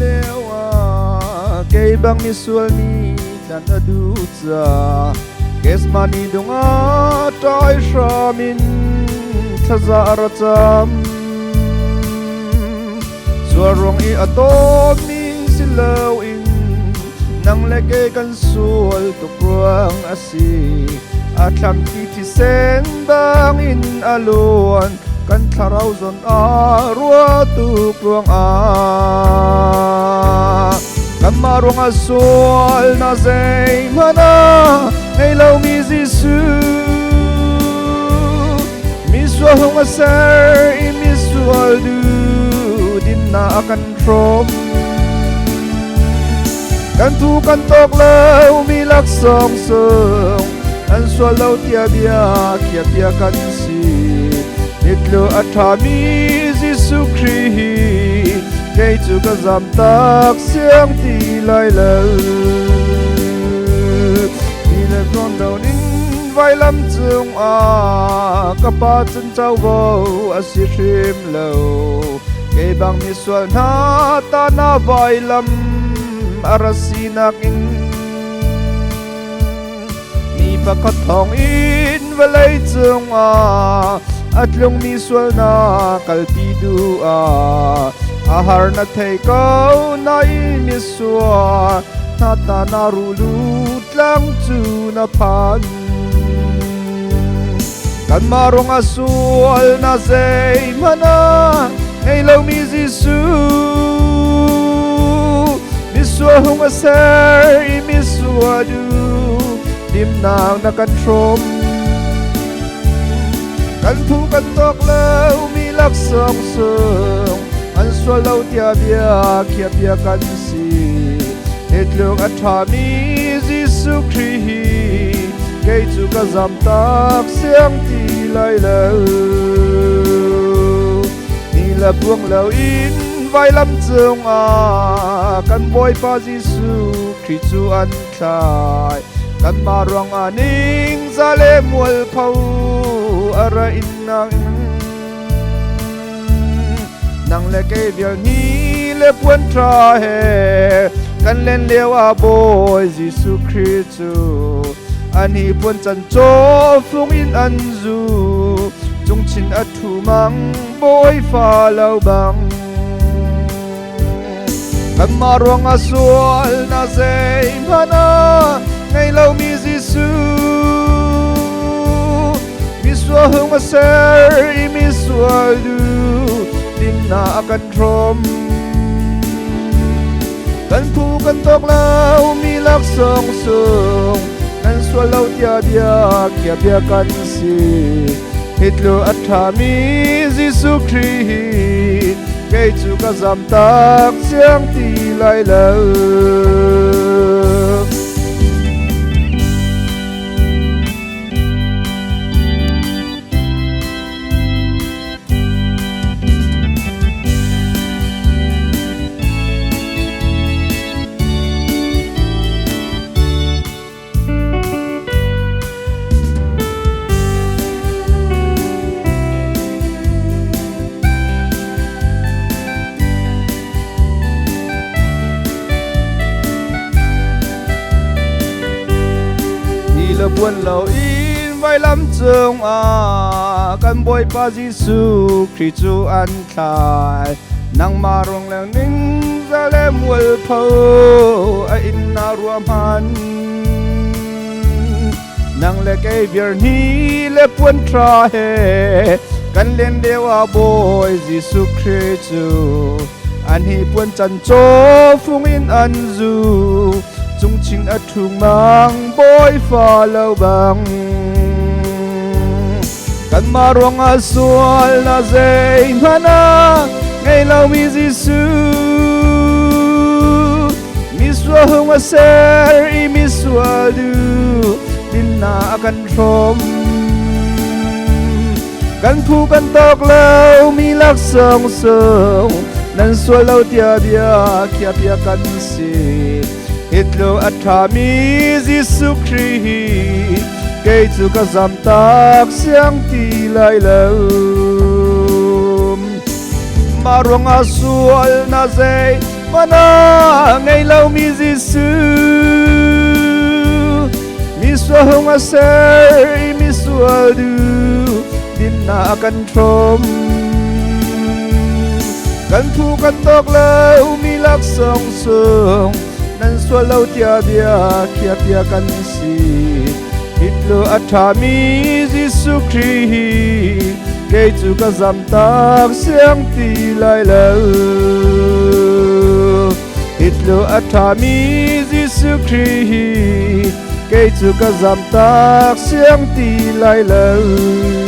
lio ah kei bang misual mi tlan a duh ca Gethsemane dung ah ṭai hram in thlaza a ra cam. Sual ruang i a tawmi si loin nang le kei kan sual tuk ruang a si. A thlam ti thisen bangin a luan kan thlarau zawn ah rua tuk ruang ah. Kanmah ruangah sual na zeihmanh ah ngei lomi Jesuh misual hung a ser i misual du dinnak a kan hrawm. Kan thu kan tawk lo mi laksawng sung an sual lo tiah bia khiah bia kan si. Nitlu a ṭhami Jesuh Khrih hi kei cu ka zamtak siang ti lai lo. Mi le zawn lo ning vailam cungah ka pa cun covo a si hrim lo. Kei bang misual hna ta na vailam a ra sinak in mi pakhat thawng in vawlei cungah a tlungmi sualnak kalpi duh ah a har na thei ko nain misual hna ta na rulu tlang cu na phan. Kanmah ruangah sual na zeihmanh ah ngei lomi Jesuh misual hung a ser i misual du dimnak na kan hrawm. Kan phu kan tawk lo mi laksawng sung an sual lo tiah bia khiah bia kan si. Hi tluk a ṭhami Jesuh Khrih hi kei cu ka zamtak siang ti lai lo. Ni le buang loin vailam cungah kan Bawipa Jesuh Khrih cu an thlai. Kanmah ruangah ning za le mualpho a ra in nang nang le kei vial ni le puan ṭha he kan len lio ah Bawi Jesuh Khrih cu an hi puan can caw fung in an zu cungchin a ṭhu mang bawi fa lo bang. Kanmah ruangah sual na zeihmanh ah ngei lomi Jesuh misual hung a ser i misual du dinnak a kan hrawm. Kan phu kan tawk lo mi laksawng sung nan sual lo tiah bia khiah bia kan si. Hi tlu a ṭhami Jesuh Khrih hi kei cu ka zamtak siang ti lai lo. Ni le buan loin vailam cungah kan Bawipa Jesuh Khrih cu an thlai. Nangmah ruang le ning za le mualpho a inn na ruahman. Nang le kei viar ni le puan ṭha he kan len lio ah Bawi Jesuh Khrih cu an hi puan can caw fung in an zu cungchin a ṭhung mang bawi fa lo bang. Kanmah ruangah sual na zeihmanh ah ngei lomi Jesuh misual hung a ser i misual du dinnak a kan hrawm. Kan phu kan tawk lo mi laksawng sung nan sual lo tiah bia khiah bia kan si. Hi tluk a ṭhami Jesuh Khrih hi kei cu ka zamtak siang ti lai lo. Mah ruangah sual na zei Mana ngei lomi Jesuh, mi sual a ser i mi sual du dinnak a kan hrawm. Kan phu kan tawk lo mi laksawng sung nan sual lo tiah bia khiah piak kan si. Hitlu a ṭhami Jesuh Khrih hi kei cu ka zamtak siang ti lai lo. Hitlu a ṭhami Jesuh Khrih hi kei cu ka zamtak siang ti lai lo.